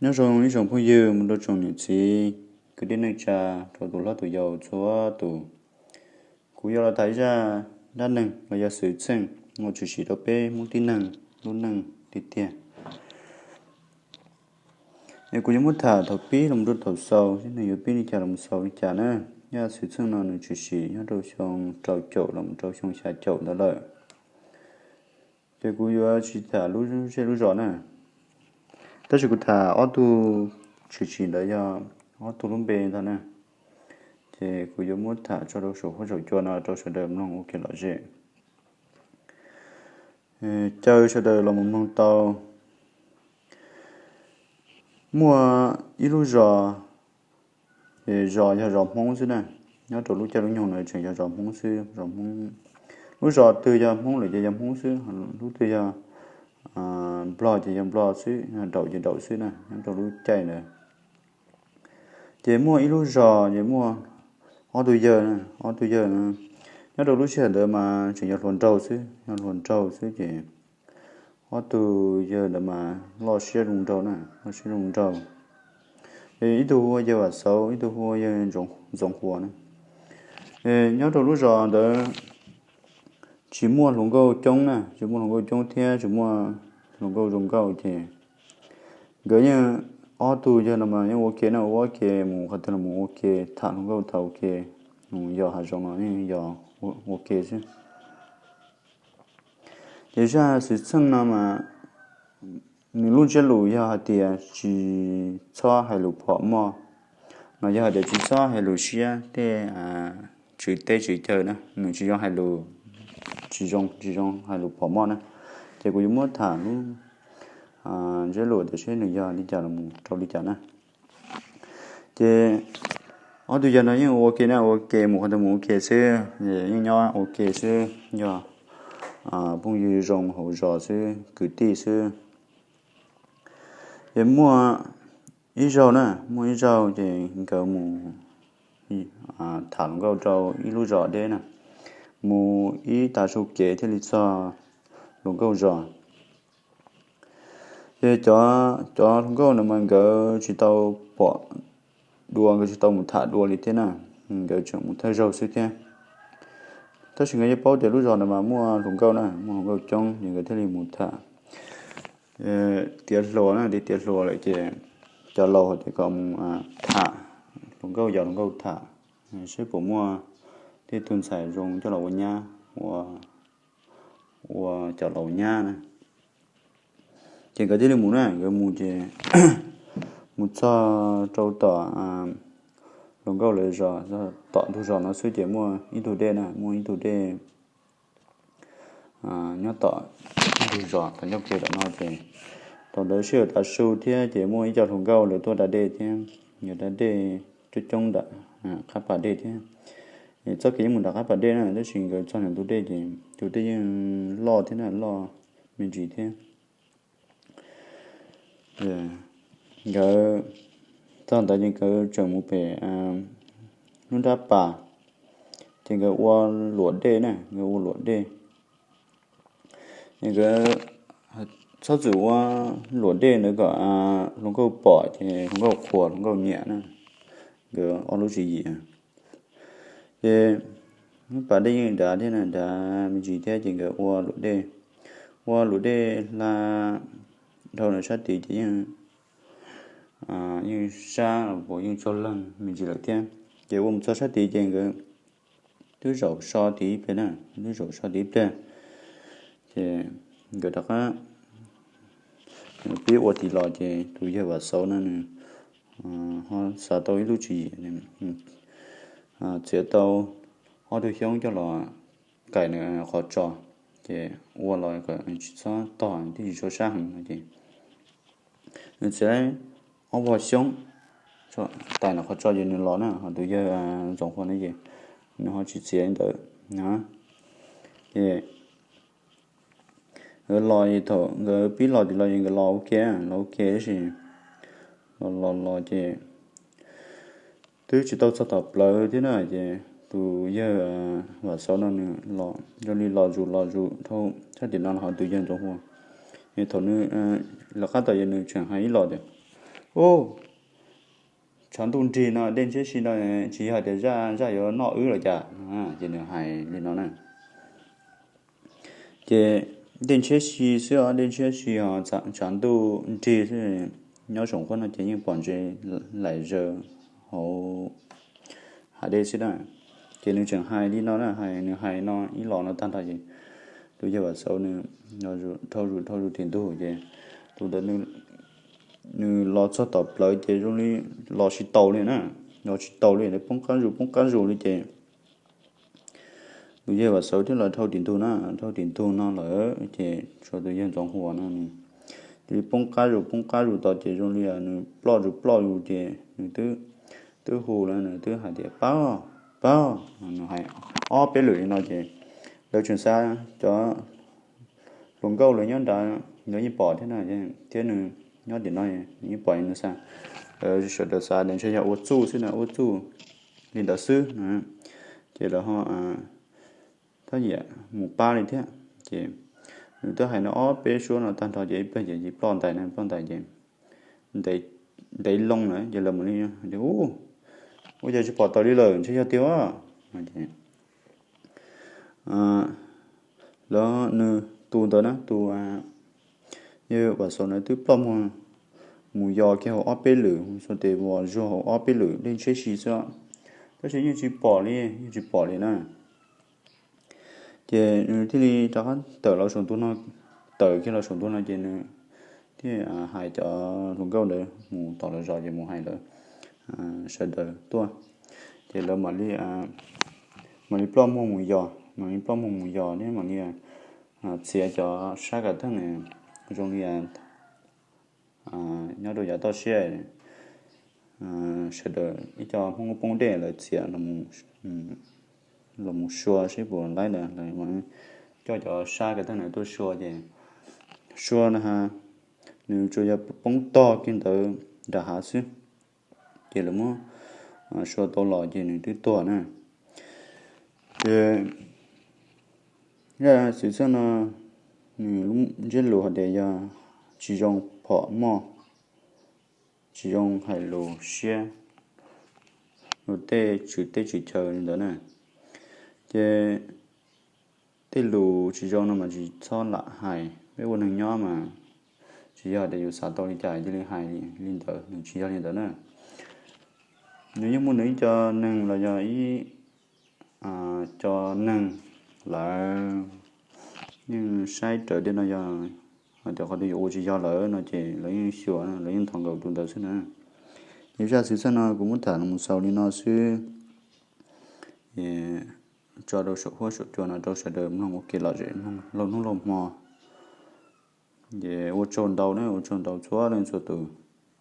Nyob zoo ib tsoom phooj ywg mus rau tsoom niam txiv kwv tij neej tsa, rau tus hlob tus yau txhua tus. Kuv yuav los tham ib zaj dab neeg los yog xwm txheej uas tshwm sim rau peb Hmoob tib neeg lub neej tiag tiag. Es kuv yuav muab tham thaum pib los rau thaum xaus, seb nws yuav pib li cas los xaus li cas na. Yog xwm txheej no nws tshwm sim nyob rau xyoo rau caum los rau xyoo xya caum ntawd lawm. Ces kuv yuav tsis tham lub zej lub zos na, tab sis kuv tham ob tug tshwm sim ntawd yog ob tug lub npe ntag na. Ces kuv yuav muab tham tso rau saum huab saum cua no rau sawv daws mloog ua kev lom zem. Caw sawv daws los mus mloog tau. Muaj ib lub zos, zos yog zos Hmoob xwb na. Nyob rau lub caij lub nyoog no tseem yog zos Hmoob xwb, zos Hmoob. Lub zos twg yog Hmoob lawm ces yog Hmoob xwb, lub twg yog Nplog ces yog Nplog xwb, yog Daum ces Daum xwb na, nyob rau lub caij ntawd. Ces muaj ib lub zos ces muaj ob tug yawg, ob tug yawg. Nyob rau lub sij hawm ntawd mas tseem yog hluas nraug xwb, yog hluas nraug xwb ces ob tug yawg ntawd mas loj siab zoo nraug na, loj siab zoo nraug. Ib tug hu ua yawg Vam Xauv, ib tug hu ua yawg Ntxoov Huas na. Nyob rau lub zos ntawd tsis muaj hluas nkauj coob na, tsis muaj hluas nkauj coob thiab tsis muaj hluas nkauj zoo nkauj ces nkawd yeej, ob tug yawg no mas yeej ua ke na, ua ke mus qhov twg los mus ua ke, tham hluas nkauj tham ua ke, mus yos hav zoov los yeej yos ua ke xwb. Ces zaj xwm txheej no mas nws lub ntsiab lus yog hais tias tsis txhob hais lus phom moj, no yog hais tias tsis txhob hais lus siab tej tswv teb tswv chaw na, nws tsis zoo hais lus, tsis zoo tsis zoo hais lus phom moj na. Ces kuv yuav muab tham lub ntsiab lus tias seb nws yog li cas los mus rau li cas na. Ces ob tug yawg no yeej ua ke na, ua ke mus qhov twg mus ua ke xwb, yeej nyob ua ke xwb, yog phooj ywg zoo hauv zos xwb, kwv tij xwb. Ces muaj ib zaug na, muaj ib zaug ces nkawd mus tham hluas nkauj rau ib lub zos deb na, mus ib tag su kev thiaj li txog hluas nkauj zos. Ces cov hluas nkauj no mas nkawd tsis tau pom dua, nkawd tsis tau mus tham dua li thiab na, nkawd tseem mus thawj zaug xwb thiab. Tab sis nkawd yeej paub tias lub zos ntawd mas muaj hluas nkauj na, muaj hluas nkauj coob ces nkawd thiaj li mus tham. Tiav hluas na, tiav hluas lawm ces cov laus hais tias kom mus tham hluas nkauj, yos hluas nkauj tham, seb puas muaj tej tug ntxhais zoo coj los ua nyab, ua cov laus nyab na. Ces nkawd thiaj li mus na, nkawd mus ces mus txog rau tom hluas nkauj lawv zos, tom ntug zos no xwb ces muaj ib tug dej na, muaj ib tug dej nyob tom ntug zos tom ncauj kev tom no ces thaum ntawd sij hawm tav su thiab ces muaj ib co hluas nkauj lawv tuaj da dej thiab, nkawd da dej coob coob ntawm qab pas dej thiab. Txoj kev yeej mus nram qab pas dej na, tab sis nkawd txog ntawm ntug dej ces tus dej yeej loj thiab na, loj me ntsis thiab. Nkawd txog ntawd ces nkawd tseem mus pem lub nrab pas, ces nkawd ua luam dej na, nkawd ua luam dej. Ces nkawd txhob txwm ua luam dej ntawd kom hluas nkauj pom ces hluas nkauj qhuas hluas nkauj nyiam na, nkawd ob lub tswv yim. Ces lub pas dej yeej dav thiab na, dav me ntsis thiab ces nkawd ua luam dej, ua luam dej hla dhau ntawm sab tid ces yeej, yeej sab los puas yeej tsaug leeg me ntsis lawm thiab. Ces ua mus txog sab tid ces nkawd twb zaum so tid ib pliag na, twb zaum so tid ib pliag. Ces nkawd rov qab pib ua tid los ces tus yawg Vam Xauv no nws ho xav tau ib lub tswv yim, txiav tau ob tug xyoob coj los kaim nws qhov tso, ces ua los kom tsis txhob tog thiaj tsis txhob sab heev no ces nws txiav ob vog xyoob tais nws qhov tso ces nws los na, ho tus yawg Ntxoov Huas no ces nws ho tsis txiav li ntawd. Ces nkawd los, thaum nkawd pib los tid los es nkawd los ua ke, los ua ke tab sis los los los ces twb tsis tau txog tom plawv thiab na, ces tus yawg Vam Xauv no nws los zoo li los zus los zus dhau sab tim no los ho tus yawg Ntxoov Huas, es thaum nws lawv qab tom ces nws tseem hais ib los tias, Ub, tshav ntuj nrig no dej ntshiab si no, tsis yog tias zaj zaj yuav noj wb los cas? Ces nws hais li no na. Ces dej ntshiab si xwb os, dej ntshiab si os, tshav ntuj nrig xwb, nyob saum qhuab no ces yeej pom ntses laim zaws hauv hav dej xwb na. Ces nws tseem hais li no na, hais nws hais no ib los no tag nrho ces tus yawg Vam Xauv nws dhau zus dhau zus tim ntug ces tus ntawd nws los txog tom plawv ces zoo li los tsis taus li na, los tsis taus li, poob qab zus poob qab zus li ces tus yawg Vam Xauv thiaj los dhau tim ntug na, dhau tim ntug no lawm ces tshuav tus yawg Ntxoov Huas no nws cia li poob qab zus poob qab zus tod ces zoo li nws ploj zus ploj zus ces nws twb, twb hu lawm, nws twb hais tias, Pab, pab, nws hais ob peb lwm li no ces lawv tseem xav, cov hluas nkauj lawv nyob nrad lawv yeej pom thiab na, thiab nws nyob tim no nws yeej pom nws xav, lawv sawv daws xav tias ntshe yog ua txuj xwb na, ua txuj li ntawd xwb na. Ces lawv ho thab yiam mus pab li thiab ces nws twb hais no ob peb suab no tag nrho ces ib pliag ces ploj ntais na, ploj ntais ces ntev loo na ces lawv mam li, Ub, ua cas tsis pom tawm li lawm, ntshe yog tiag. Lawv, nws tus ntawd na, tus yawg Vam Xauv na twb ploj muag mus yos kiag hauv ob peb lwm, xuas tes vos zuag hauv ob peb lwm dej ntshiab si xwb, tab sis yeej tsis pom li, yeej tsis pom li na. Ces nws thiaj li rov qab tawm los saum ntug no, tawm kiag los saum ntug no ces nws thiaj hais cov hluas nkauj ntawd mus tom lawv zos ces mus hais lawv sawv daws tuaj. Ces lawv mam li, mam li ploj muag mus yos, mam li ploj muag mus yos thiab mam li txiav cov sab kav theej zoo li nyob rau yav toj siab, sawv daws ib co Hmoob poob dej lawv txiav los mus sua seb puas laib ntawd, lawv coj cov sab kav theej ntawd tuaj sua ces sua na has, nws tsuas yog poob tog kiag ntawd nram hav xwb, ces lawv muab sua tau los ces nws twb tuag na. Ces zaj xwm txheej no nws lub ntsiab lus hais tias yog tsis zoo phom moj, tsis zoo hais lus siab, lus tej tswv teb tswv chaw li ntawd na. Ces tej lus tsis zoo no mas tsis txhob lam hais, peb ua neeg nyob mas tsis yog tias yus xav tau li cas cia li hais li ntawd, nws tsis yog li ntawd na. Nws yeej muaj nws ib co neeg los yog ib co neeg lawv yeej saib raws tej no, yog hais tias qhov twg yuav ua tsis yog lawm no ces lawv yeej xyuas, lawv yeej thov nkaus tus ntawd xwb na. Ces zaj xwm txheej no kuv muab tham los xaus li no xwb, tso rau saum huab saum cua no rau sawv daws mloog ua ke lom zem lauj hnub lauj hmo. Ces ua tsaug ntau na, ua tsaug ntau txhua leej txhua tus.